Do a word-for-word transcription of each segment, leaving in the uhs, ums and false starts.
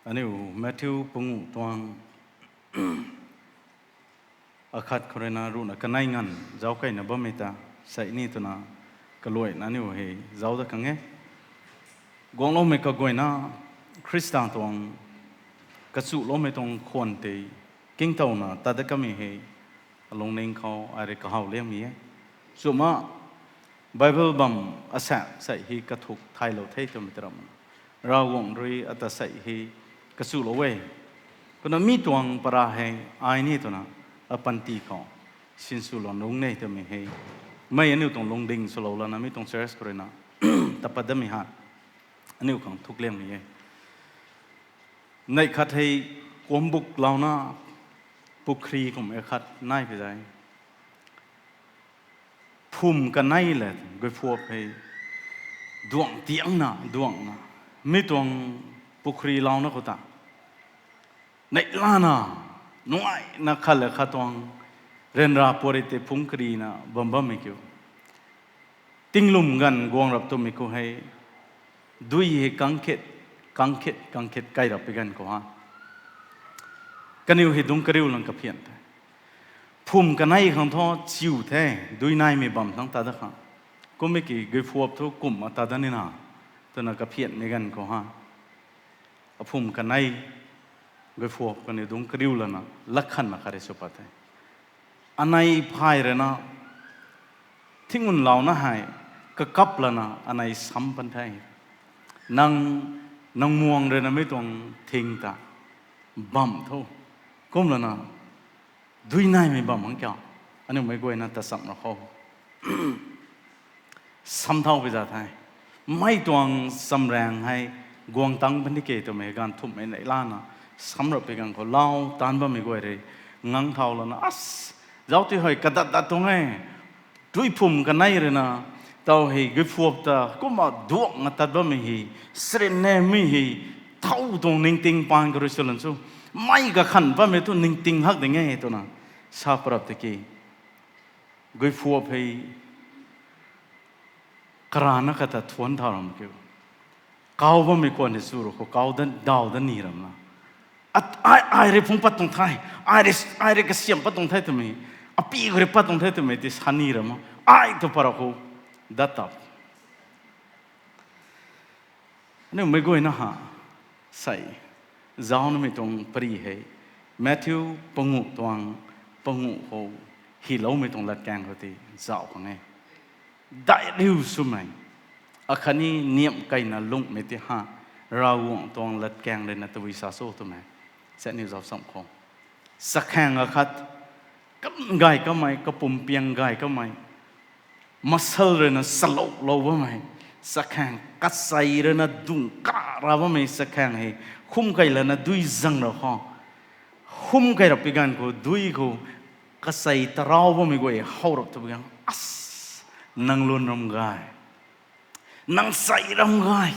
Aniu Matthew panguh tuang akhat khou ruina ruhna kanei nganv zauc keyna bammei ta sei ni twna kaluaina aniu hei zauc dat khang e. Guangloumei kaguayna Khrista tuang kachuloumei tuang khwan tei kingtowna tat dat kamei hei alungning khou ai rui kahaw liangmei e. Chuma Bible bam asaekc sei hei kathuk thaylou the twmei ta ram. Ravguangc rui ata sei hei kachulou e. Kumna mi tuang para hei ai ni twna apanty khou sinswlou nungc e twmei hei mei aniu tuang lungding swlou lana mi tuang church khou ruina tapat datmei ha aniu khang thuk liangmei e. Neih khat hei kuambuklauna pukhri kum e khat nai pi zai. Phum kanei le guiphuap hei duang tiangna duangna mi tuang pukhri launa khou ta neih lana nungaina khat le khat tuang ryanra puari tei phungc karina bam bammei kiu. Tinglwm ganv guang rap twmei khou hei dui hei kangkhet, kangkhet, kangkhet kai rap pi ganv khou ha kaniw hei dungc kariu lang kaphian the. Phum kanei khang thu chiu the, dui naimei bam thangc tat dat khang. Kummei ki guiphuap thu kumh a tat dat nina twna kaphianmei ganv khou ha aphum kanei guiphuap kaniw dungc kariu lana lat khanna khat rui sw pat the. Anei phay ruina thinggunlauna hei kakap lana anei sam pan the. Nang, nang muang ruina mi tuang thing ta bam tho. Kum lana dui naimei bam ang kiu? Aniu meic guayna ta cham ra khou sam thau pi za the. Mei tuang chamraeng hei guang tang pan di ke twmei ganv thumhmei neih lana sam rap pi ganv khou lau taanc bammei guay rui ngang thau lana as zauc ti hei kadat dat tuang e. Dui phum kanei ruina tau hei guiphuap ta kumna duangna tat bammei hei srin ne mi hei thau tuang ningting paan kha rui sw lan chu mei kakhan bammei thu ningting hak ding e twna sa parap tiki guiphuap hei karana kata thuanc thau ram kiu. Kau bammei khwan hei chu rui khou kau dat daw dat ni ramna ai, ai rui phungc pat tuang the, ai rui, ai rui kasiam pat tuang the twmei, api khou rui pat tuang the twmei ti sa ni ram ai tu parap khou dat tap. Aniu meic guayna ha sei zauc namei tuang pari hei Matthew panguh tuang panguh khou hyloumei tuang latkaeng khou ti zauc khang e. Dai riu swmei akhatni niamh keyna lungmei ti ha Ravguangc tuang latkaeng ruina tabui sa cho twmei sei aniu zauc cham khou. Chakhaeng akhat kan gay kamei, kapumpiang gay kamei, masal ruina saloulou bammei chakhaeng, kachei ruina dungc kara bammei chakhaeng hei hum key lana dui zang ra khou hum key rap pi ganv khou dui khou kachei tarau bammei guay how rap tu pi ganv as nang lun ram gay, nang chei ram gay,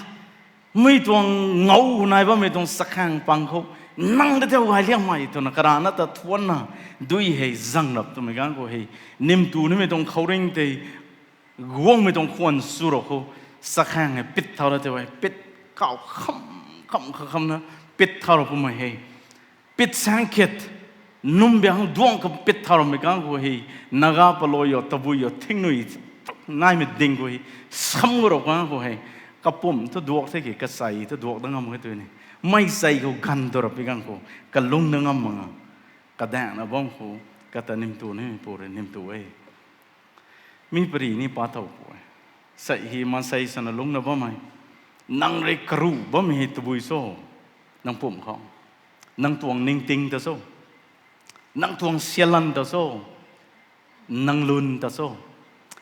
mei tuang ngou nai bammei tuang chakhaeng pang khou nang de teu gay liangmei twna karana ta thuanna dui hei zang rap twmei ganv khou hei nimtu nimei tuang khouringh tei guangmei tuang khwan sw rau khou chakhaeng hei pit thau ra teu hei pit kau kham kham kha khamna pit thau ra pumei hei pit saeng khat num biang duang ka pit thau ramei ganv khou hei Naga palou yo tabui yo thingnui naimei ding khou hei sam gu rau ganv khou hei kapumc thu duak the ki kachei thu duak dat ngam khe tw ni mei chei khou ganv dou rap pi ganv khou kalung dat ngam mak nga kadaengna bam khou kata nimtu nimei pu rui nimtu e. Mi pari ni pa thau pu e. Sei hei maansei sana lungcna bammei nang rui karuh bammei hei tabui cho? Nang pumc khou nang tuang ningting ta cho? Nang tuang sialan ta cho? Nang lun ta cho?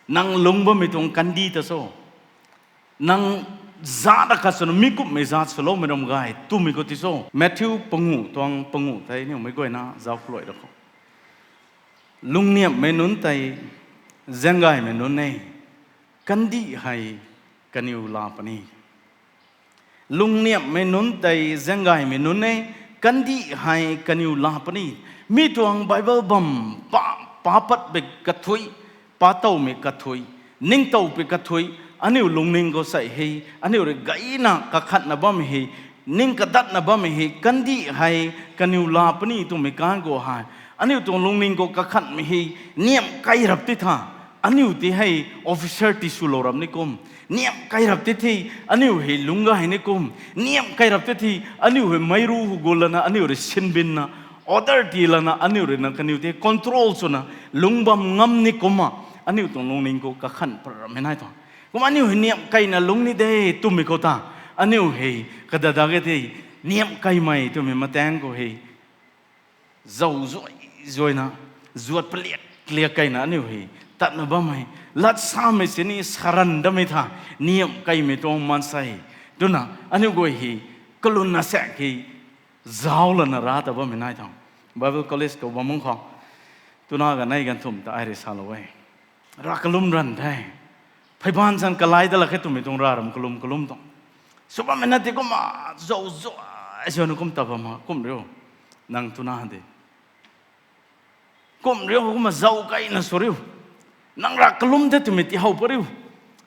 Nang lungc bammei tuang kandih ta cho? Nang zat akhat swna mi kumhmei zat swloumei ram gay twmei khou ti cho? Matthew panguh tuang panguh tei niwmei guayna zauc khluai ra khou lungniamhmei nunc tei zaenggaymei nunc e, kandih hei kaniw laa puni. Lungniamhmei nunc tei zaenggaymei nunc e, kandih hei kaniw laa puni. Mi tuang Bible bam pa, pa patpui kathui, pa towmei kathui, ningtowpui kathui, aniu lungning khou sei hei aniu rui gayna kakhatna bammei hei ning kadatna bammei hei kandih hei kaniw laa puni twmei kan khou hei, aniu tuang lungning khou kakhanhmei hei niamh kai rap ti tha. Aniu ti hei officer tiswlou rap ni kum, niamh kai rap ti the, aniu hei lungc gay ni kum, niamh kai rap ti the, aniu hei meic ru hu gu lana aniu rui sinbinna, order ti lana aniu rui na kaniw ti control swna lungc bam ngam ni kumna, aniu tuang lungning khou kakhanh pat rammei nai tuang. Kumna aniu hei niamh kaina lungc ni de twmei khou ta, aniu hei kadadak e the, niamh kaimei twmei mataeng khou hei zau zuai zuaina, zuat paliak liak kaina aniu hei tatna bammei, lat samei sini saran damei tha, niamh kaimei tuang maansei twna aniu guay hei kalunna saek hei zauc lana ra ta bammei nai tuang. Bible college khou bam mung khou, twna ganei ganthumh ta ai rui salou e. Rav kalum ranv the. Pheyban zan kalai dat lak khe twmei tuang rav ram kalum kalum tuang. Sw bammei na ti kumna zau zuai zuaina kum ta bam mak kum riu. Nang twna de kum riu, kumna zau kaina sw riu. Nang rav kalum the twmei tihow pariu.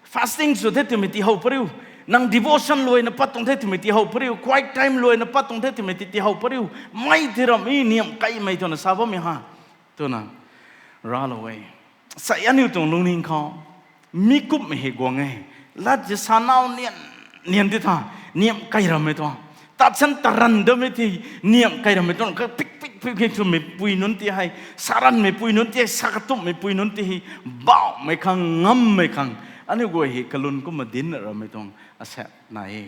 Fasting sw the twmei tihow pariu. Nang devotion luaina pat tuang the twmei tihow pariu. Quiet time luaina pat tuang the twmei ti tihow pariu. Mei ti ram e niamh kaimei twna sa bammei ha twna ralou e. Sei aniu tuang lungning khou mi kumhmei hei guang e. Lat tei sanau nian nian ti tha, niamh kai rammei tuang. Tat san taran damei ti, niamh kai rammei tuang, kapik pik pik pik twmei pui nunc ti hei, saranmei pui nunc ti hei, sa katumhmei pui nunc ti hei, bauhmei khang, ngammei khang, aniu guay hei kalun kumna dinc rammei tuang asaekc nai e.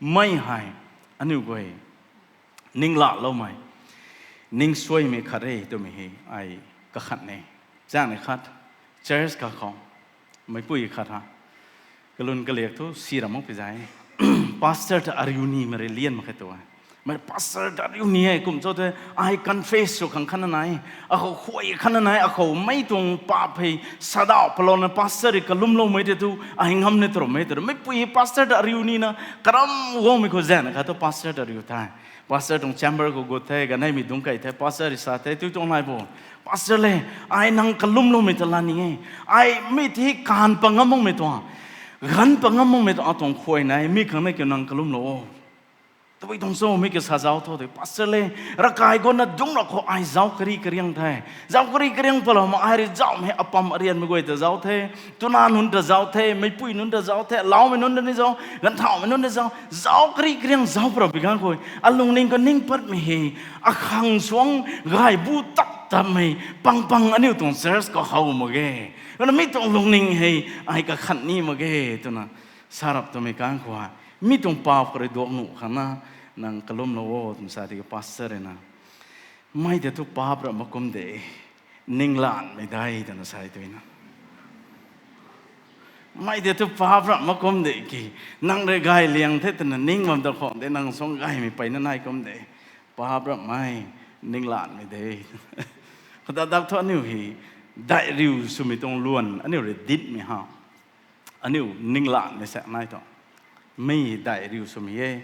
Mei hei aniu guay ninglaaloumei, ningsuaimei khat e twmei hei ai kakhanh e. Zaengnei khat, church kakhou, meicpui khat ha, kalun kaliak thu si ra mak pi zai, pastor ta ariu nimei rui lian mak khe tu e. Mei pastor ta ariu ni e kum cho the, ai confess sw khang khatna nai, akhou khuay khatna nai, akhou mei tuang paap hei sadauh palouna pastor rui kalumloumei tei thu ai ngam ni tw rammei tw ra. Meicpui hei pastor ta ariu nina karam guangmei khou zaengnei khat thu pastor ta ariu the. Pastor tuang chamber khou gut the, ganeimei dungc kei the, pastor rui sa the, tui tuang nai bo, pastor le, ai nang kalumloumei ta la ni e. Ai mi ti kaanv pat ngam makmei tuang, ganv pat ngam makmei tuang atuang khuay nai, mi khang na kiu nang kalumlou o. Tabui tuang cho mi kiu sa zauc tho de, pastor le, ravkai guangna dungc ra khou ai zauc kari kariang the. Zauc kari kariang paloumei ai rui zauhmei hei apam arianmei guay ta zauc the, twna nunc ta zauc the, meicpui nunc ta zauc the, laumei nunc ta ni zauc, ganvthauhmei nunc ta zauc, zauc kari kariang zauc paloumei ganv khou, alungning khou ning patmei hei, akhang suang gay bu tap tapmei pang pang aniu tuang church khou how mak ge. Kumna mi tuang lungning hei ai kakhanh ni mak ge twna sa rap twmei kan khou, mi tuang paap khou rui duak nuh khang na, nang kalumlou o twna sa tiki pastor rui na, mei tei thu paap rap mak kum de, ninglanmei de twna sa e twna. Mei tei thu paap rap mak kum de ki, nang rui gay liang the twna ning bam ta khwang de, nang suang gaymei peyna nai kum de, paap rapmei, ninglanmei de. Kadadak thu aniu hei daih riu swmei tuang luan aniu rui ditmei ha, aniu ninglanmei saekc nai tuang. Mi hei daih riu swmei e,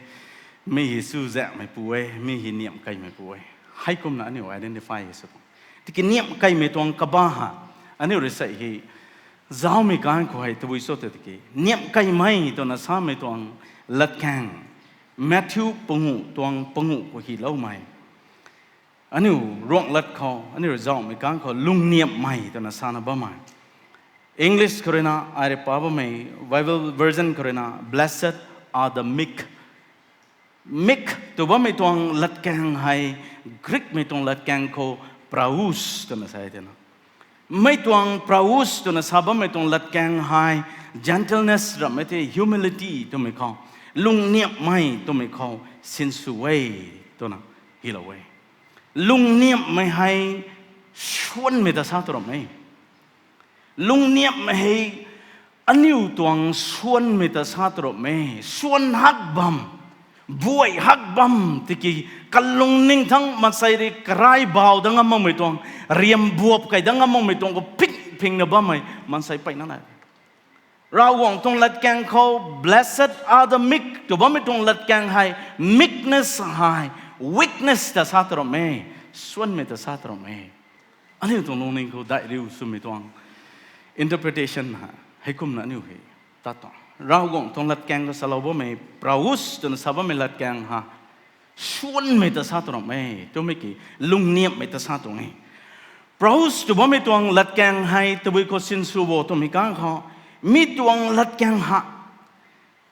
mi hei chuzaenghmei pu e, mi hei niamh kaimei pu e. Heikumna aniu identify hei sw tuang. Tiki niamh kaimei tuang kaba ha, aniu rui sei hei zaucmei kan khou hei tabui cho tw tiki, niamh kaimei twna samei tuang latkaeng, Matthew panguh tuang panguh khou hyloumei, aniu ruanglat khou aniu rui zauhmei kan khou lungniamhmei twna sana bammei. English khou rui na ai rui pa bammei, Bible version khou rui na, Blessed are the meek. Meek tw bammei tuang latkaeng hei, Greekmei tuang latkaeng khou praus twna sa e twna. Mei tuang praus twna sa bammei tuang latkaeng hei gentleness rammei the, humility twmei khou, lungniamhmei twmei khou sinsw e twna hylou e. Lungniamhmei hei suanmei ta sa tw ram e. Lungniamhmei hei aniu tuang suanmei ta sa tw ram e. Suan hak bam, buai hak bam tiki, kalungning thangc maansei rui karai bau dat ngam makmei tuang, riambuap kai dat ngam makmei tuang khou phing phingna bammei maansei peyna nai. Ravguangc tuang latkaeng khou, Blessed are the meek tw bammei tuang latkaeng hei, meekness hei weakness ta sa tw ram e, suanmei ta sa tw ram e. Aniu tuang lungning khou daih riu swmei tuang interpretation ha, heikumna aniu hei tat tuang. Ravguangc tuang latkaeng khou salou bammei praus twna sa bammei latkaeng ha, suanmei ta sa tu ramh e, twmei ki lungniamhmei ta sa tuang e. Praus tw bammei tuang latkaeng hei tabui khou sinsw bo twmei kang khou, mi tuang latkaeng ha,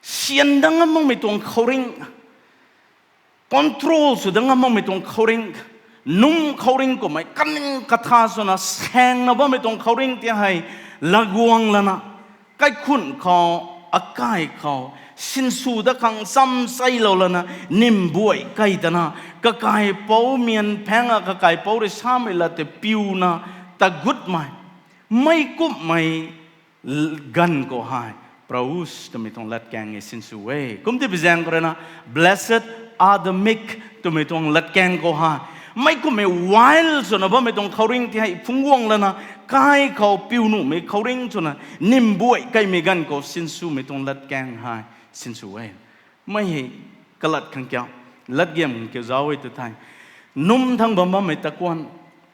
syan dat ngam makmei tuang khouringh, control sw dat ngam makmei tuang khouringh, num khouringh kummei kaning katha swna saengna bammei tuang khouringh ti hei laguang lana, kaikhunc khou, akai khou, sinsw dat khang cham chailou lana, nimbuai kai tana, kakaipouc mian phaeng a kakaipouc rui samei lat tei piuna, ta gutmei, mei kumhmei ganv khou hei, praus twmei tuang latkaeng e sinsw e. Kum ti bi zaeng khou rui na, blessed are the meek twmei tuang latkaeng khou hei, mei kumhmei wild swna bammei tuang khouringh ti hei phungc guang lana, kai khou piu nuhmei khouringh swna, nimbuai kaimei ganv khou sinswmei tuang latkaeng hei sinsw e. Mei hei kalat khang kiu, latgiam khang kiu zauc e tu thei, num thang bam bammei takuan,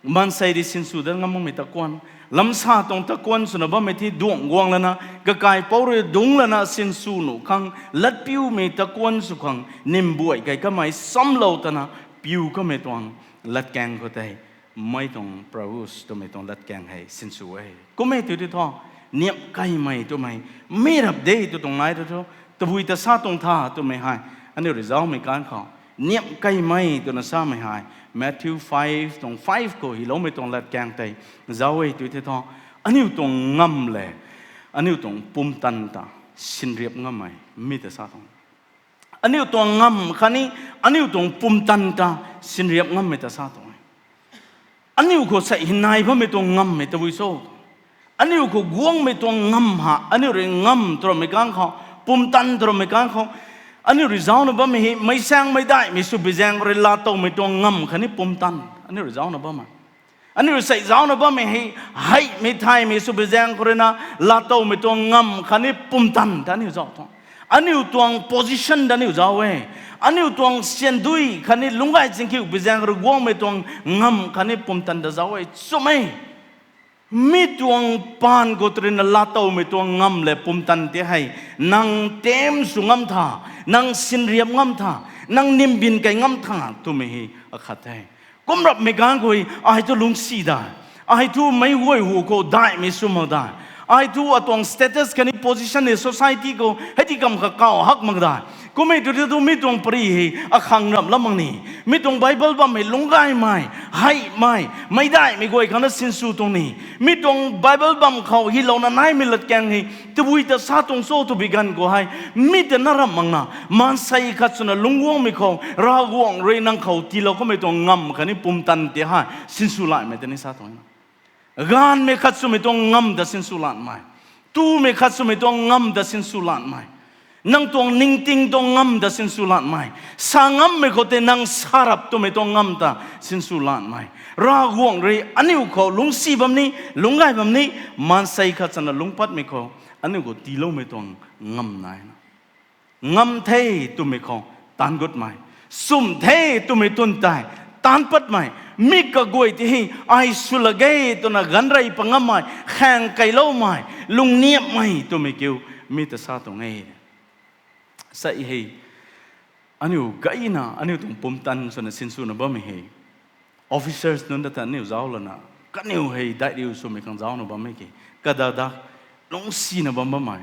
maansei rui sinsw dat ngam makmei takuan, lamsa tuang takuan swna bammei ti duang guang lana, kakaipouc rui dungc lana sinsw nuh khang, latpiumei takuan sw khang nimbuai kai kamei samlou tana, piu kamei tuang latkaeng khou tei, mei tuang praus twmei tuang latkaeng hei sinsw e. Kum e tu ti thu, niamh kaimei twmei, mi rap de tu tuang nai tu thu, tabui ta sa tuang tha twmei hei, aniu rui zaucmei kan khou, niamh kaimei twna samei hei, Matthew five tuang five khou hyloumei tuang latkaeng tei zauc e tu ti thu, aniu tuang ngamv le, aniu tuang pumtan ta sinriap ngammei mi ta sa tuang. Aniu tuang ngamv khatni, aniu tuang pumtan ta sinriap ngammei ta sa tuang e. Aniu khou sei hei nai bammei tuang ngamv e tabui cho? Aniu khou guangmei tuang ngamv ha, aniu rui ngamv tw ramei kan khou, pumtan tw ramei kan khou, aniu rui zaucna bammei hei, meic saengmei daihmei sw bi zaeng khou rui laatowmei tuang ngamv khatni pumtan aniu rui zaucna bammei. Aniu rui sei zaucna bammei hei, heimei thaymei sw bi zaeng khou rui na, laatowmei tuang ngamv khatni pumtan ta aniu zauc tuang. Aniu tuang position ta aniu zauc e. Aniu tuang syandui khatni lungcgay chingkhiu bi zaeng khou rui guangmei tuang ngamv khatni pumtan ta zauc e. Chumei, mi tuang paan khou tw rui na laatowmei tuang ngamv le pumtan ti hei, nang tam sw ngam tha, nang sinriap ngam tha, nang nimbin kai ngam tha twmei hei akhat the. Kum rapmei ganv khou, ai thu lungcsi da, ai thu meic guay hu khou daihmei sw mak da, ai thu atuang status khatni position hei society khou hei ti kam kha kaw hak mak da. Kum e tu ti thu mi tuang pary hei akhang ramh lam mak ni, mi tuang Bible bam hei lungcgaymei, heimei, meic daihmei guay khang na sinsw tuang ni, mi tuang Bible bam khou hylouna naimei latkaeng hei tabui ta sa tuang cho tw bi ganv khou hei, mi ta na ramh mak na, maansei khat swna lungc guangmei khou Ravguangc rui nang khou tiilou kamei tuang ngamv khatni pumtan ti hei sinsw lanmei ta ni sa tuang na. Gaanvmei khat swmei tuang ngamv ta sinsw lanmei, tumei khat swmei tuang ngamv ta sinsw lanmei, nang tuang ningting tuang ngamv ta sinsw lanmei, sa ngammei khou tei nang sa rap twmei tuang ngamv ta sinsw lanmei, Ravguangc rui aniu khou lungcsi bam ni, lungcgay bam ni, maansei khat swna lungc patmei khou aniu khou tiiloumei tuang ngamv nai na. Ngam the twmei khou taanv gutmei, sumh the twmei twn tei taanc patmei, mi kaguay ti hei ai sw lak ge twna ganv rey pa ngammei, khaeng kailoumei, lungniamhmei twmei kiu mi ta sa tuang e. Sei hei, aniu gayna aniu tuang pumtan swna sinswna bammei hei, officers nunc ta ta aniu zauc lana, kaniw hei daihriu swmei khang zaucna bammei ki, kadada lungcsina bam bammei,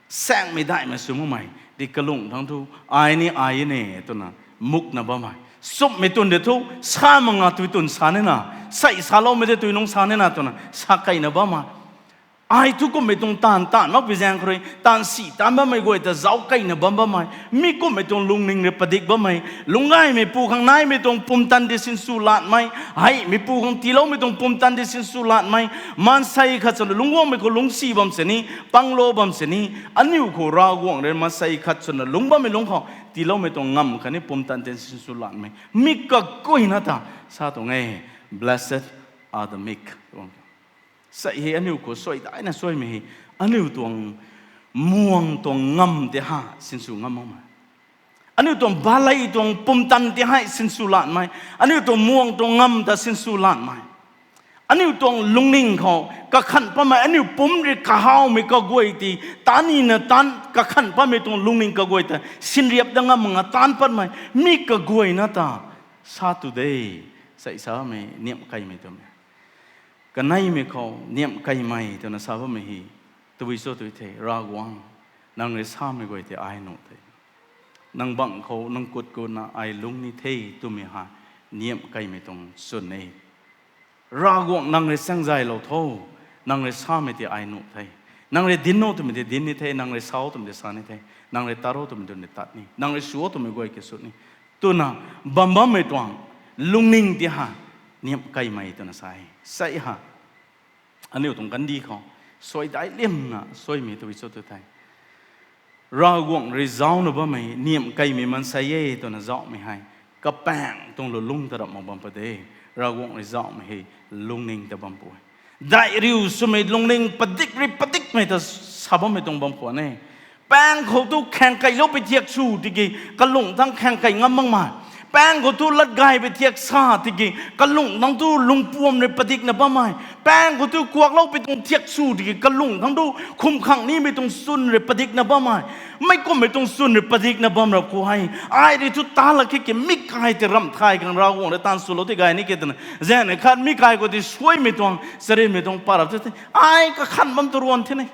saengmei daihmei sw makmei di kalung thangc thu, ai ni ai e ne twna mukna bammei, sumhmei twn de thu sa mak nga tui twn sa nina, sei saloumei de tui nungc sa nina twna sa keina bammei. Ai thu kumhmei tuang taanv taanv makpui zaeng khou rui taanv si taanc bammei guay ta zauc keina bam bammei, mi kumhmei tuang lungning rui padik bammei, lungcgaymei pu khang naimei tuang pumtan di sinsw lanmei, heimei pu khang tiiloumei tuang pumtan di sinsw lanmei, maansei khat swna lungcguangmei khou lungcsi bam sini, panglo bam sini, aniu khou Ravguangc rui maansei khat swna lungc bammei lungc khou tiiloumei tuang ngamv khatni pumtan di sinsw lanmei mi kakuina ta sa tuang e. Blessed are the meek. Sei hei aniu khou suai daina suaimei hei, aniu tuang muang tuang ngamv tei ha sinsw ngam makmei, aniu tuang balei tuang pumtan tei hei sinsw lanmei, aniu tuang muang tuang ngamv ta sinsw lanmei, aniu tuang lungning khou kakhan patmei, aniu pumc rui kahawmei kaguay ti, tanina tan kakhan patmei tuang lungning kaguay ta sinriap dat ngam mak nga taanc patmei mi kaguayna ta sa tu de, sei samei niamh keymei twmei. Kaneimei khou niamh keymei twna sa bammei hei, tabui cho tu the, Ravguangc, nang rui samei guay tei ai nuh the. Nang bangc khou nang kut kuna ai lung ni the twmei hei niamh keymei tuang chwn e. Ravguangc, nang rui chaengzaylou tho, nang rui samei tei ai nuh the. Nang rui dinc o twmei tei dinc ni the, nang rui sa o twmei tei sa ni the, nang rui tat o twmei tei tat ni, nang rui sw o twmei guay ki sw ni, twna bam bammei tuang lungning ti hei niamh keymei twna sa e. Sei hei aniu tuang kandih khou suai daic liamna suaimei tabui cho tu the, Ravguangc rui zaucna bammei niamh keymei maansei e twna zauhmei hei kapaeng tuang lulung ta ramh mak bam pat de. Ravguangc rui zauhmei hei lungning ta bam pw e. Daihriu swmei lungning padik rui padikmei ta sa bammei tuang bam khwan e. Paeng khou tu khaeng keylou pui thiak sw tiki kalung thangc khaeng key ngam makmei. Paeng khou tu latgay pui thiak sa tiki kalung thangc tu lungpuam rui padikna bammei. Paeng khou tu kuaklou pui tuang thiak sw tiki kalung thangc tu khum khang nimei tuang chwn rui padikna bammei. Meic kumhmei tuang chwn rui padikna bam rap khou hei, ai rui thu ta lak khe ki mi kai tei ramh thay khang Ravguangc rui taanv swlou tei gay ni ke twna, zaeng khat mi kai khou tei suaimei tuang, charynmei tuang pa rap the, ai kakhan bam tu ruan the ni.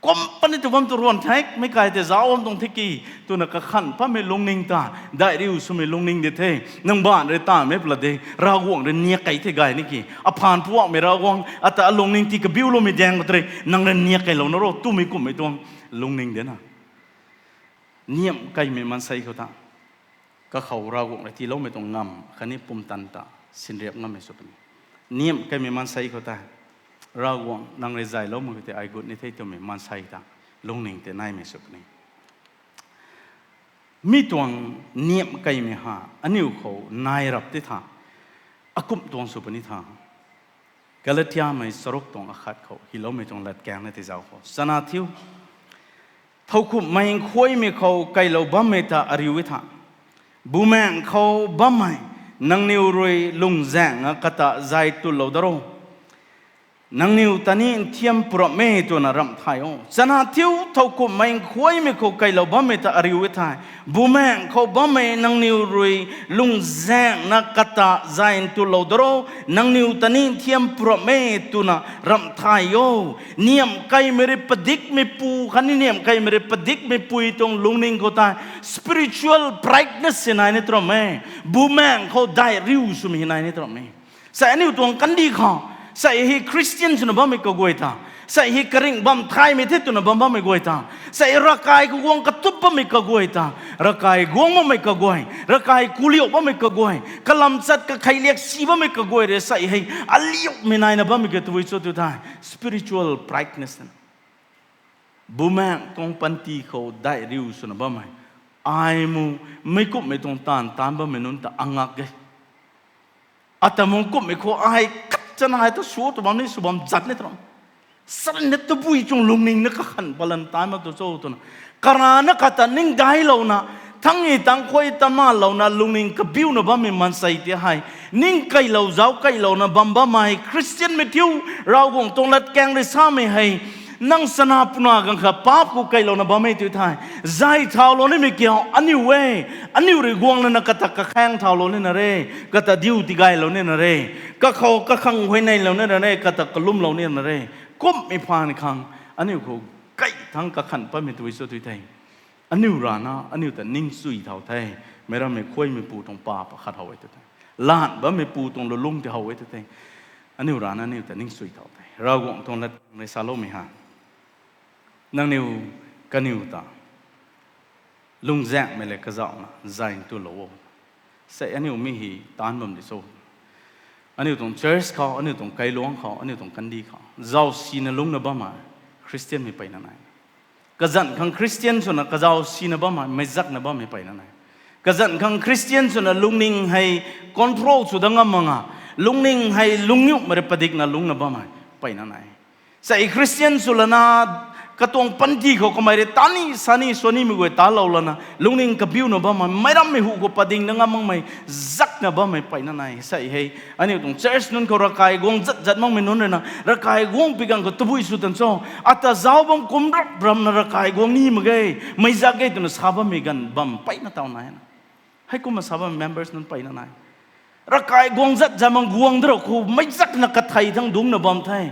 Company tu bam tu ruan the, mi kai tei zauc bam tuang the ki, twna kakhan patmei lungning ta, daihriu swmei lungning di the, nang baanc rui tamei pla de, Ravguangc rui niak key the gay ni ki, aphaan puakmei Ravguangc, ata alungning ti kabiuloumei daeng khou tei rui, nang rui niak keylou na ro twmei kumhmei tuang lungning de na. Niamh keymei maansei khou ta, kakhou Ravguangc rui tiiloumei tuang ngamv khatni pumtan ta sinriap ngammei sw puni. Niamh keymei maansei khou ta, Ravguangc nang rui zayloumei khou tei ai gut ni the twmei maansei ta lungning tei naimei sw puni. Mi tuang niamh keymei ha, aniu khou nai rap ti tha, akumh tuang sw puni tha. Galatiamei charuk tuang akhat khou hyloumei tuang latkaeng na tei zauc khou chana thiu. Thowkumhmei nkhuaimei khou keylou bammei ta ariu e tha. Bumaengh khou bammei, nangniw rui lungzaengna kata zay tulou da ro. Nangniw ta ni nthiam purap e twna ramh thay o. Chana thiu, thowkumhmei nkhuaimei khou keylou bammei ta ariu e thei, bumaengh khou bammei nangniw rui lungzaengna kata zay ntulou da ro, nangniw ta ni nthiam purap e twna ramh thay o. Niamh keymei rui padikmeipu khatni niamh keymei rui padikmeipui tuang lungning khou tei spiritual brightness hei nai ni tram e. Bumaengh khou daih riu swmei hei nai ni tram e. Sei aniu tuang kandih khou, sei hei Christian swna bammei kaguay ta, sei hei karingh bam thaymei the twna bam bammei guay ta, sei ravkai khou guang katup bammei kaguay ta, ravkai guang bammei kaguay, ravkai kuliu bammei kaguay, kalam chat kakhei liak si bammei kaguay rui sei hei aliumei naina bammei ka tabui cho tu thei spiritual brightness. Bumaengh tuang panty khou daih riu swna bammei, ai mu, meic kumhmei tuang taanv taanc bammei nunc ta angak e. Ata mung kumhmei khou ai khat chana hei ta sw tu bam ni sw bam zat ni tram. Saran na tabui chung lungning na kakhan palan taanc mak tu cho twna, karana kata ningdailouna, thangc ni tangc khuay tanmalouna lungning kabiuna bammei maansei ti hei, ning keylou zauc keylouna bam bammei Christianmei thiu, Ravguangc tuang latkaeng rui samei hei, nang chana puna ganv khat paap khou keylouna bam e tu thei, zay thaulou nimei kiu aniu e. Aniu rui guang lana kata kakhaeng thaulou nina re, kata diu tigaylou nina re, kakhou kakhang huayneylou nina re, kata kalumlou nina re. Kumhmei phaan khang aniu khou kai thangc kakhan patmei tabui cho tu thei, aniu rana aniu ta ning chui thau the. Meic rammei khuaymeipu tuang paap khat how e tu the, laanc bammeipu tuang lulung ti how e tu the, aniu rana aniu ta ning chui thau the. Ravguangc tuang latkaeng rui saloumei ha, nangniw kaniw ta lungzaengmei le kazauhna zay ntulou o. Sei aniu mi hei taanc bam di cho? Aniu tuang church khou, aniu tuang kailuangc khou, aniu tuang kandih khou zauc sina lungcna bammei Christianmei peyna nai. Kazanc khang Christian swna kazauc sina bammei, meizakna bammei peyna nai. Kazanc khang Christian swna lungning hei control sw dat ngam mak nga, lungning hei lungniuhmei rui padikna lungcna bammei peyna nai. Sei Christian sw lana, Katuang panty khou kamei rui tani sani swanimei guay talou lana lungning kabiuna bammei, meic rammei hu khou pading na ngam makmei, zakna bammei peyna nai. Sei hei aniu tuang church nunc khou ravkai guang zat zat makmei nunc rui na ravkai guang pi ganv khou tabui sw tan cho, ata zauc bam kum rap ramna ravkai guang ni mak ge, meic zak ge twna sa bammei ganv bam peyna taw nai na. Heikumna sa bam members nunc peyna nai. Ravkai guang zat zat mak guang da rau khou meic zakna kathei thang dungcna bam the.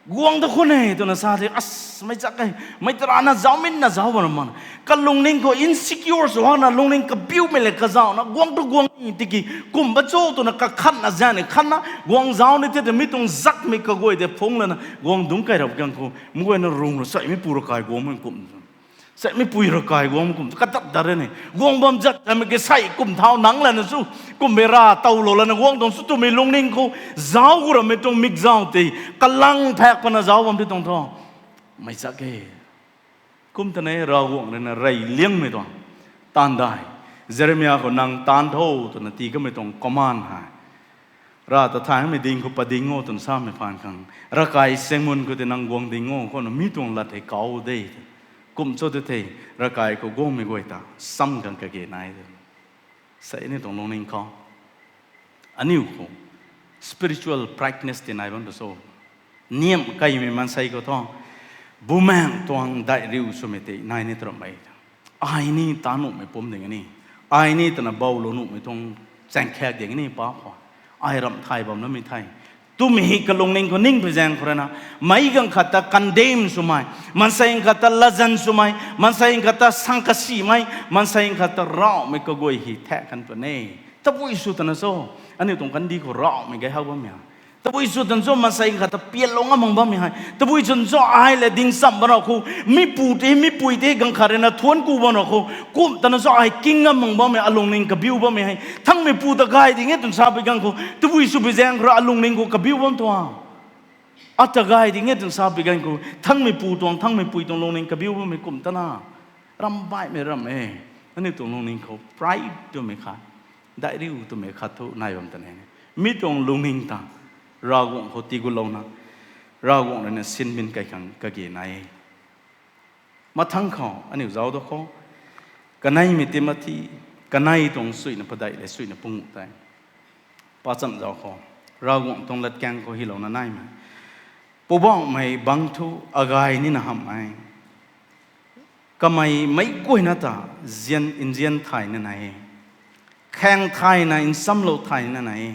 Guang da khou ne twna sa the, as meic zak e, meic tarana zauc minna zauc bam ram mak. Kalungning khou insecure sw hana lungning kabiumei le kazauhna guang tu guang ni tiki kum ba cho twna kakhatna zan ni khatna guang zauc ni the tei mi tuang zakmei kaguay tei phungc lana guang dungc kai rap ganv khou meic guayna rung ra sei mi pu ravkai guang mak kum. Sei mi pui ravkai guang kum katat dat re ni. Guang bam zat zat mei ke sei kum thau nang lana chu, kummei ra tawlou lana guang tuang chu twmei lungning khou zauc gu rammei tuang mikzauc tei kalang phak pana zauc bam ti tuang tho. Meic zak e. Kum ta ne Ravguangc rui na rey liangmei tuang taanv dai. Jeremia khou nang taanv tho twna tii kamei tuang command hei. Rav ta thaymei ding khou pading o twna samei phaan khang, ravkai sengmun khou tei nang guang ding o khouna mi tuang lat hei kau de. Kum cho tei the, ravkai khou guangmei guay ta sam khang kage nai de. Sei aniu tuang lungning khou, aniu khou spiritual practice tei nai bam ta cho. Niamh kaimei maansei khou thu, bumaengc tuang daihriu swmei tei nai ni twramei. Ai ni ta nuhmei pum ding ni, ai ni twna bowlou nuhmei tuang chaengkhaek ding ni pa khou, ai ramh thay bam namei the twmei hei kalungning khou ning pui zaeng khou rui na, meic ganv khat ta condemn swmei, maansei khat ta latzan swmei, maansei khat ta sang kasimei, maansei khat ta ravmei kaguay hei thak kan puni. Tabui sw twna cho, aniu tuang kandih khou ravmei gay hak bammei hei. Tabui sw twna cho maansei khat ta pianlou ngam mak bammei hei. Tabui sw twna cho ai le ding cham bam rau khou, mi pu tei mi pui tei ganv khat rui na thuanc ku bam rau khou, kum twna cho ai king ngam mak bammei, alungning kabiu bammei hei. Thangmei pu ta gay ding e twna sa pui ganv khou tabui sw pui zaeng khou rui alungning khou kabiu bam tuang. Ata gay ding e twna sa pui ganv khou thangmei pu tuang, thangmei pui tuang lungning kabiu bammei kum tana, ramh baihmei ramh e. Aniu tuang lungning khou pride twmei khat, daihriu twmei khat thu nai bam ta ne. Mi tuang lungning ta Ravguangc khou tiigulouna, Ravguangc rui na sinbin kai khang kage nai. Mathangc khou aniu zauc da khou, kaneimei Timothy, kanei tuang suina padeih le suina panguh tei, pachamh zauc khou, Ravguangc tuang latkaeng khou hylouna naimei, Poubauhmei bangc thu agay nina hamh e. Kamei meic guayna ta nzian, nzian thayna nai e. Khaeng thayna nsamlou thayna nai e.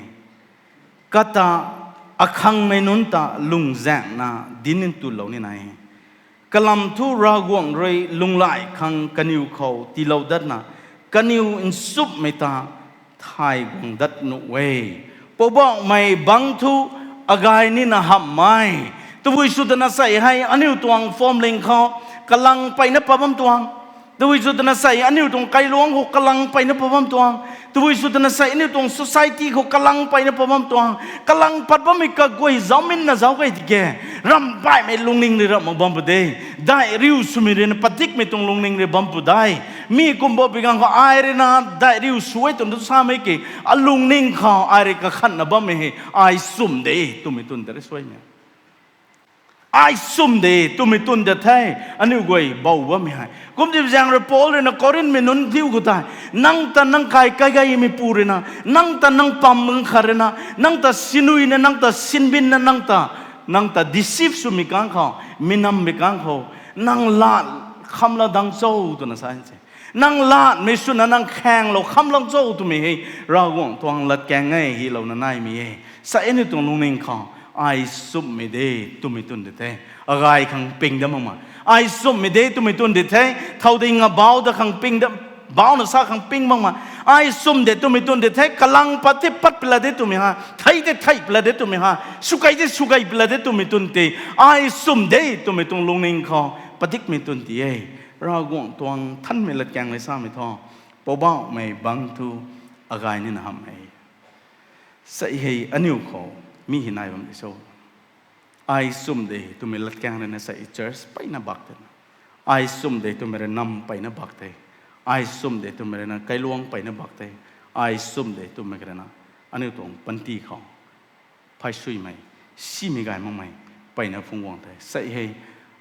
Kata akhangmei nunc ta lungzaengna dinc ntulou nina e. Kalam thu Ravguangc rui lunghlaic khang kaniw khou tiilou datna, kaniw nchumhmei ta thay guang dat nuh e. Poubauhmei bangc thu agay nina hamhmei. Tabui sw twna sei hei aniu tuang phwamling khou kalang peyna pat bam tuang. Tabui sw twna sei aniu tuang kailuangc khou kalang peyna pat bam tuang. Tabui sw twna sei aniu tuang society khou kalang peyna pat bam tuang. Kalang pat bammei kaguay zauc minna zauc key tiki, ramh baihmei lungning rui ramh mak bam pu de. Daihriu swmei rui na padikmei tuang lungning rui bam pu de. Mi kum bo pi ganv khou ai rui na daihriu sw e twna samei ki, alungning khou ai rui kakhanna bammei hei, ai sum de twmei tun de rui suaimei. Ai sum de twmei tun de the, aniu guay bou bammei hei. Kumti zaeng rui Paul rui na Korinthmei nunc diu khou tei, nang ta nang kai kaigeimei pu rui na, nang ta nang pam mung khat rui na, nang ta sinuina, nang ta sinbinna, nang ta, nang ta deceive swmei kang khou, minammei kang khou, nang lat khamlou dang cho twna sa se. Nang latmei swna nang khaenglou khamlou cho twmei hei, Ravguangc tuang latkaeng e hylouna naimei e. Sa aniu tuang lungning khou, ai sumhmei de twmei tun de the. Agay khang ping dat makmei. Ai sumhmei de twmei tun de the. Thow ding abau da khang ping dat, bauna sa khang ping makmei. Ai sum de twmei tun de the. Kalang pat the pat pila de twmei ha. Thei de thei pila de twmei ha. Swkei de swkei pila de twmei tun te. Ai sum de twmei tuang lungning khou padikmei tun ti e. Ravguangc tuang nthanmei latkaeng le samei thu, Poubauhmei bangc thu agay nina hamh e. Sei hei aniu khou mi hei nai bam de cho. Ai sum de twmei latkaeng rui na sei church peyna bak the. Ai sum de twmei rui nam peyna bak the. Ai sum de twmei rui na kailuangc peyna bak the. Ai sum de twmei rui na aniu tuang panty khou phay suimei, simei gay makmei peyna phungc guang the. Sei hei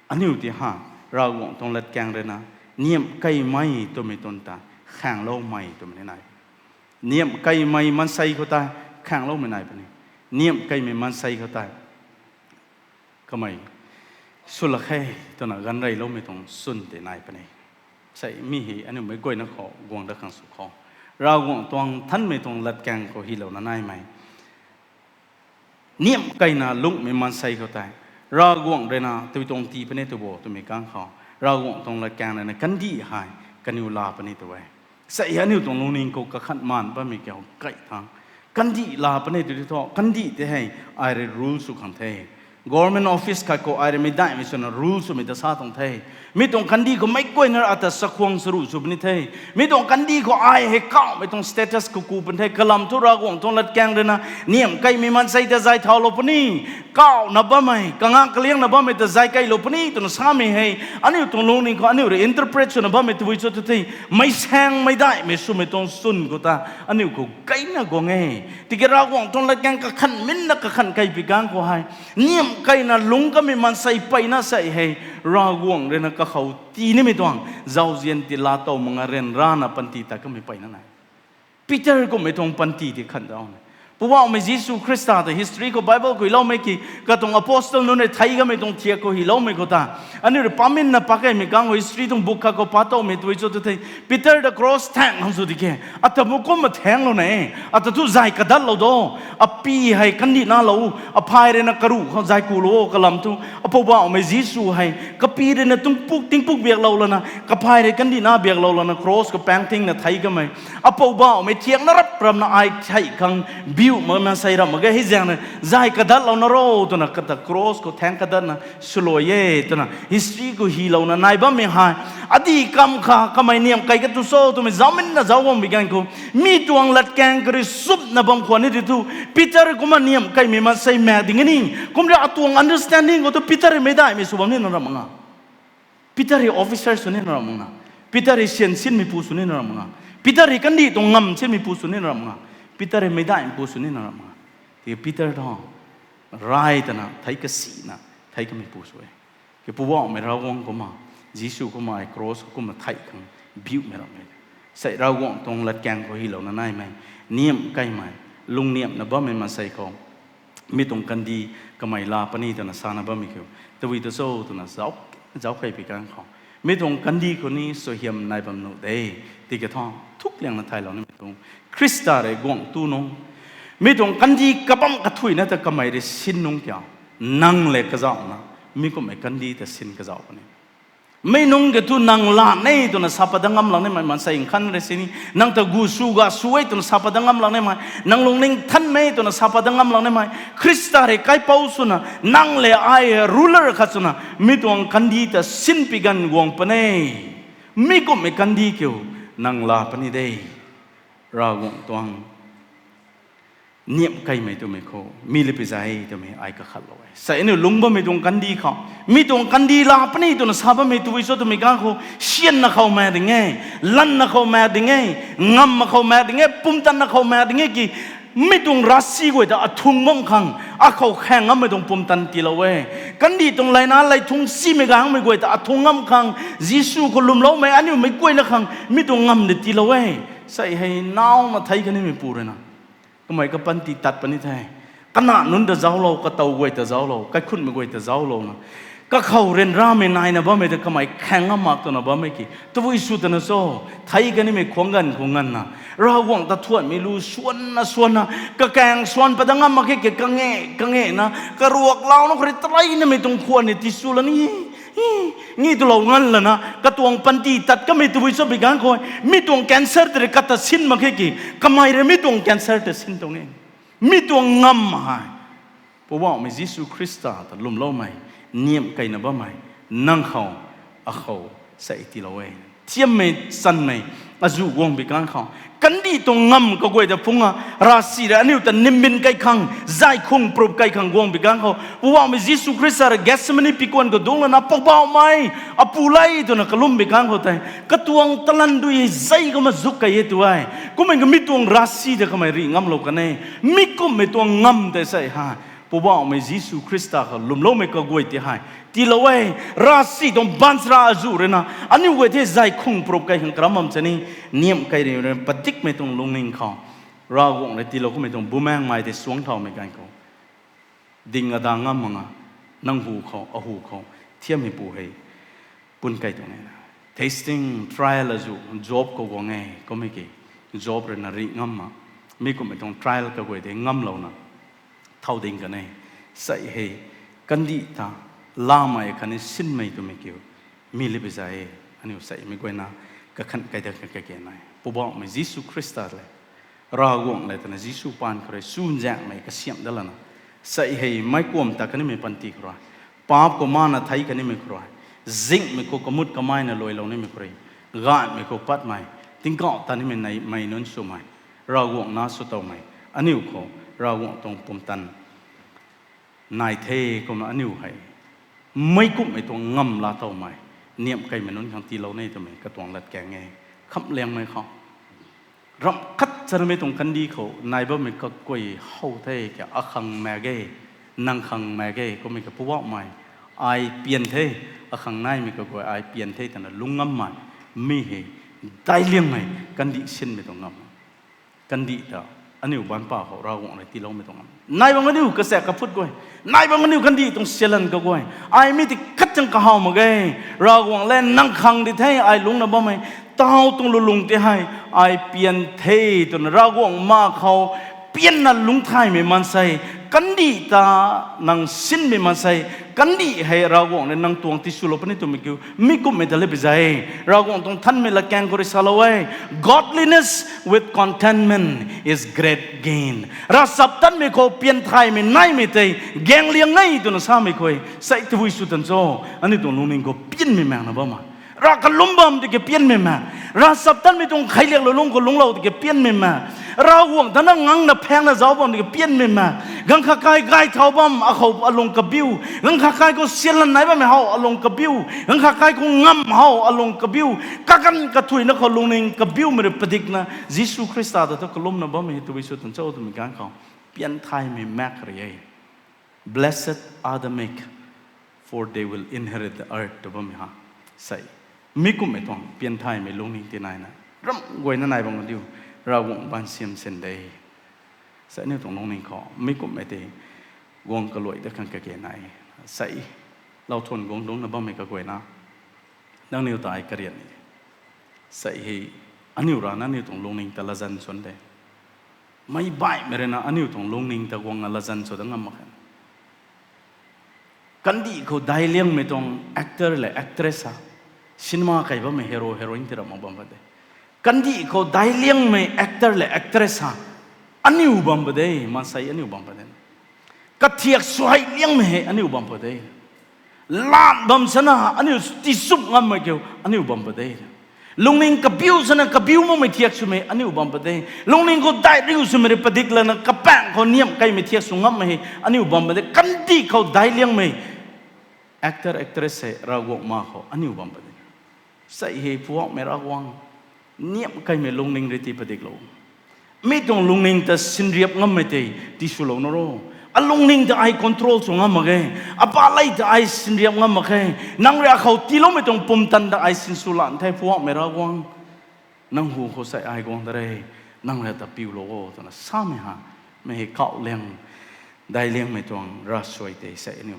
aniu ti ha, Ravguangc tuang latkaeng rui na, niamh keymei twmei tuang ta, khaengloumei twmei ni nai. Niamh keymei maansei khou tei, khaengloumei nai puni. Niamh keymei maansei khou tei, kamei, swlak khe, twna ganv reyloumei tuang swn tei nai puni. Sei mi hei aniu meic guayna khou guang dat khang sw khou, Ravguangc tuang nthanmei tuang latkaeng khou hylouna naimei, niamh keyna lungcmei maansei khou tei, Ravguangc rui na tei tuang tii puni tw bo twmei kang khou, Ravguangc tuang latkaeng rui na kandih hei, kaniw laa puni tw e. Sei aniu tuang lungning khou kakhan maan bammei kiu key thang, kandih laa puni tw di thu, kandih tei hei, ai rui rule sw khang the. Government office khat khou ai rui meic daihmei swna rule swmei ta sa tuang the. Mi tuang kandih khou meic guayna ata chakhwang saruh sw puni the. Mi tuang kandih khou ai hei kauhmei tuang status khou ku puni the. Kalam thu Ravguangc tuang latkaeng rui na, niamh keymei maansei ta zay thaulou puni, kauhna bammei, kangak kaliangna bammei ta zay keylou puni twna samei hei, aniu tuang lungning khou aniu rui interpret swna bammei tabui cho tw the, meic saengmei daihmei swmei tuang swn khou ta, aniu khou gayna guang e. Tiki Ravguangc tuang latkaeng kakhan minna kakhan key pi kang khou hei, niamh keyna lungc kamei maansei peyna sei hei, Ravguangc rui na kakhou tii nimei tuang, zauzian ti laa tow mak nga ryanrana panty tat kamei peyna nai. Peter kummei tuang panty ti khan zau ne. Poubauhmei Jisu Khrista ta history khou Bible khou hyloumei ki, katuang apostle nunc rui thei kamei tuang thiak khou hyloumei khou ta, aniu rui paminna pakeymei kang khou history tuang book khat khou pa towmei tw cho tw the, Peter ta cross thaeng khang sw di ke, ata mu kumna thaenglou ne, ata thu zay kadatlou do, api hei kandihna lou, aphay rui na karuh khou zay kulou o kalam thu, aPoubauhmei Jisu hei kapi rui na tingpuk tingpuk biaklou lana, kaphay rui kandihna biaklou lana cross khou paengtingna thei kamei, aPoubauhmei thiakna rap ramna ai thei khang biu mak na sei ram mak ge hei zaeng na, zay kadatlouna ro twna kata cross khou thaeng kadatna swluai e twna history khou hylouna nai bammei hei, adih kam kha kamei niamh key ka tu cho twmei zauminna zauc guang bi ganv khou, mi tuang latkaeng kari supna bam khwan ni ti thu, Peter kumna niamh keymei maansei maek ding e ni, kum rui atuang understanding khou tu Peter rui meic daihmei sw bam nina ram mak nga. Peter rui officer sw nina ram mak nga. Peter rui syan sinmeipu sw nina ram mak nga. Peter rui kandih tuang ngam sinmeipu sw nina ram mak nga. Peter rui meic daihmeipu sw nina ram mak nga. Tiki Peter thu ray tana thei kasina, thei kameipu sw e. Ki Poubauhmei Ravguangc kumna, Jisu kumna ai cross khou kumna thei khang biumei ram e. Sei Ravguangc tuang latkaeng khou hylouna naimei, niamh keymei, lungniamhna bammei maansei khou, mi tuang kandih kamei laa puni twna sana bammei khou, tabui tu cho twna zauc, zauc key pi kang khou, mi tuang kandih khou ni suaihiam nai bam nuh de, tiki thu, thukliangna thaylouna mei tuang, Khrista rui guangc tu nung, mi tuang kandih kabam kathuina ta kamei rui sin nung kiu, nang le kazauhna, mi kummei kandih ta sin kazauh puni. Mi nungc ke thu nang lat e twna sa pat dat ngam lak nimei maansei nkhan rui sini, nang ta gu sw ga sw e twna sa pat dat ngam lak nimei, nang lungning thanmei twna sa pat dat ngam lak nimei, Khrista rui kaipouc swna, nang le ai ruler khat swna, mi tuang kandih ta sin pi ganv guang puni. Mi kummei kandih kiu, nang laa puni de. Ravguangc tuang niamh keymei twmei khou, mi le pi zay twmei ai kakhatlou e. Sei aniu lungc bammei tuang kandih khou, mi tuang kandih laa puni twna sa bammei tabui cho twmei kang khou, syanna khou maek ding e, lanna khou maek ding e, ngamna khou maek ding e, pumtanna khou maek ding e ki, mi tuang ravsic guay ta athung bam khang, akhou khaeng ngammei tuang pumtan tiilou e. Kandih tuang layna lay thung simei gangmei guay ta athung ngam khang, Jisu khou lwmloumei aniu meic guayna khang mi tuang ngam de tiilou e. Sei hei nauna thei kanimeipu rui na, kamei kapanty tat puni the. Kana nunc ta zauclou, katow guay ta zauclou, kaikhunmei guay ta zauclouna, kakhou ryanramei naina bammei ta kamei khaeng ngam mak twna bammei ki, tabui sw twna cho, thei kanimei khuang ganv khou nganvna, Ravguangc ta thuanmei lu swanna swanna, kakaeng swan pat dat ngam mak khe ki, kange kangena, karuak launa khou rui taleina mei tuang khwan ni tisw la ni, ni twlou nganv lana katuang panty tat kamei tabui cho bi ganv khou, mi tuang cancer tei rui kata sin mak khe ki, kamei rui mi tuang cancer ta sin tuang e. Mi tuang ngam hei, Poubauhmei Jisu Khrista ta lwmloumei, niamh keyna bammei, nang khou, akhou, sei tiilou e. Thiammei, chanmei, azuh guang bi ganv khou, kandih tuang ngam kaguay ta phungna, ravsic rui aniu ta nimbin key khang, zay khung prup key khang guang bi ganv khou, Poubauhmei Jisu Khrista rui Gethsemane pikuan khou dungc lana, Poubauhmei, apu le twna kalum bi ganv khou tei, katuang talan dui hei zei kumna zuk key e tu e. Kummei ka mi tuang ravsic ta kamei rih ngamlou kan e. Mi kummei tuang ngam tei sei hei, Poubauhmei Jisu Khrista khou lwmloumei kaguay tei hei tiilou e. Ravsic tuang baanchara azuh rui na aniu guay the zay khung prup kai khang karam bam sini, niamh kai ri rui padikmei tuang lungning khou Ravguangc rui tiilou kummei tuang bumaengmei tei suangc thaumei ganv khou ding ada ngam mak nga, nang hu khou, ahu khou thiammeipu hei pun kai tuang e. Testing, trial azuh Job khou guang e, kummei ki Job rui na rih ngam mak. Mi kumhmei tuang trial kaguay tei ngamlouna thau ding kan e. Sei hei kandih ta lamei khatni sinmei twmei kiu mi le bi zay e. Aniu sei mi guayna kakhan kai dat kage nai, Poubauhmei Jisu Khrista le Ravguangc le twna Jisu paan khou rui chuzaenghmei kasiamh dat lana, sei hei meic kuam ta kanimei panty khou rui, paap khou mana thei kanimei khou rui, zinghmei khou kamut kamaina luailou nimei khou rui, gaymei khou patmei, tingkauh ta nimei nei mei nunc swmei, Ravguangc na sw towmei, aniu khou Ravguangc tuang pumtan nai the. Kumna aniu hei meic kumhmei tuang ngamla towmei, niamh kaimei nunc khang tiilou ni twmei katuang latkaeng e. Khamhliangmei khou ramh khat chanmei tuang kandih khou nai bammei kaguay how the, kha akhang maek ge, nang khang maek ge, kummei ka Poubauhmei, ai pian the, akhang naimei kaguay ai pian the twna lung ngammei, mi hei daic liangmei kandih sinmei tuang ngam kandih ta aniu baanc pa khou Ravguangc rui tiiloumei tuang ngam. Nai bam aniu kachaekc kaphut guay, nai bam aniu kandih tuang sialan kaguay, ai mi tei khat chang kahaw mak ge. Ravguangc le nang khang di the ai lungcna bammei taw tuang lulung tei hei ai pian the twna Ravguangc ma khou pianna lungc thaymei maansei, kandih ta nang sinmei maansei, kandih hei Ravguangc rui nang tuang tiswlou puni twmei kiu mi kumhmei ta le bi zay e. Ravguangc tuang nthanmei latkaeng khou rui salou e, Godliness with contentment is great gain. Ravchaptatmei khou pianthaymei naimei tei gaengliang e twna samei khou sei tabui sw tan cho? Aniu tuang lungning khou pianmei maekna bam e. Rav kalum bam tiki pianmei maek, ravchaptatmei tuang kheiliaklou lungc khou lungclou tiki pianmei maek, Ravguangc ta na ngangna phaengna zauc bam tiki pianmei maek, ganv khat kai gay thau bam akhou alung kabiu, ganv khat kai khou sialan nai bammei how alung kabiu, ganv khat kai khou ngam how alung kabiu, kaganv kathuina khou lungning kabiumei rui padikna Jisu Khrista ta thu kalumna bammei tabui sw tan cho twmei ganv khou pianthaymei maek rui e. Blessed are the meek, for they will inherit the earth, tw bammei ha. Sei mi kumhmei tuang pianthaymei lungning tei naina ramh guayna nai bam diu, Ravguangc baansiam sin de. Sei aniu tuang lungning khou mi kumhmei tei guang kaluai dat khang kage nai. Sei lauthun guang dungcna bammei kaguayna nangniw ta ai karian e. Sei hei aniu rana aniu tuang lungning ta latzan swn de. Meic baihmei rui na aniu tuang lungning ta guangna latzan sw dat ngam mak khe. Kandih khou daic liangmei tuang actor le actress ha, cinema kai bammei hero heroine tei ram mak bam pat de. Kandih khou daic liangmei actor le actress ha aniu bam pat de, maansei aniu bam pat de. Kathiak suai liangmei hei aniu bam pat de. Lat bam sana aniu tiisup ngammei kiu aniu bam pat de. Lungning kabiu sana kabiu makmei thiak swmei aniu bam pat de. Lungning khou daic riu swmei rui padik lana kapaeng khou niamh kaimei thiak sw ngammei hei aniu bam pat de. Kandih khou daic liangmei actor actress hei Ravguangc ma khou aniu bam pat de. Sei hei Poubauhmei Ravguangc, niamh kaimei lungning rui tii padiklou. Mi tuang lungning ta sinriap ngammei tei tiswlou na ro. Alungning ta ai control sw ngam mak ge. Apalei ta ai sinriap ngam mak khe. Nang rui akhou tiiloumei tuang pumtan ta ai sinsw lan the Poubauhmei Ravguangc. Nang hu khou sei ai guang ta re. Nang rui ta piulou o twna samei ha. Mi hei kauh liang, daic liangmei tuang ravsuai tei sei aniu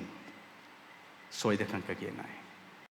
suai dat khang kage nai.